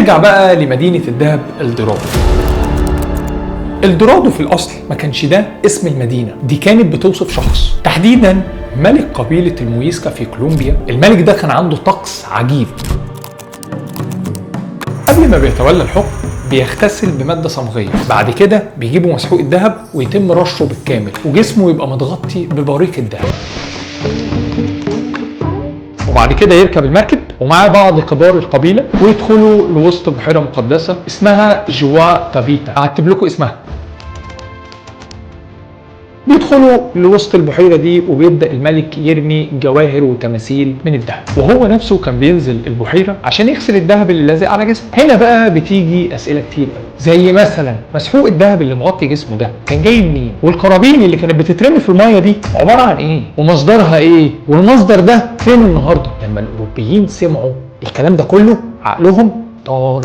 نرجع بقى لمدينة الذهب الدورادو. الدورادو في الأصل ما كانش ده اسم المدينة دي، كانت بتوصف شخص، تحديدا ملك قبيلة المويسكا في كولومبيا. الملك ده كان عنده طقس عجيب، قبل ما بيتولى الحكم بيغتسل بمادة صمغية، بعد كده بيجيبوا مسحوق الذهب ويتم رشه بالكامل وجسمه يبقى متغطي ببريق الذهب، وبعد كده يركب المركب ومعاه بعض كبار القبيلة ويدخلوا لوسط بحيرة مقدسة اسمها جوا تافيتا، هكتب لكم اسمها. بيدخلوا لوسط البحيرة دي وبيبدأ الملك يرمي جواهر وتماثيل من الذهب، وهو نفسه كان بينزل البحيرة عشان يغسل الذهب اللي لازق على جسمه. هنا بقى بتيجي أسئلة كتير قوي، زي مثلا مسحوق الذهب اللي مغطي جسمه ده كان جاي منين؟ والقرابين اللي كانت بتترمي في المية دي عبارة عن ايه؟ ومصدرها ايه؟ والمصدر ده فين النهارده؟ لما الأوروبيين سمعوا الكلام ده كله عقلهم طار.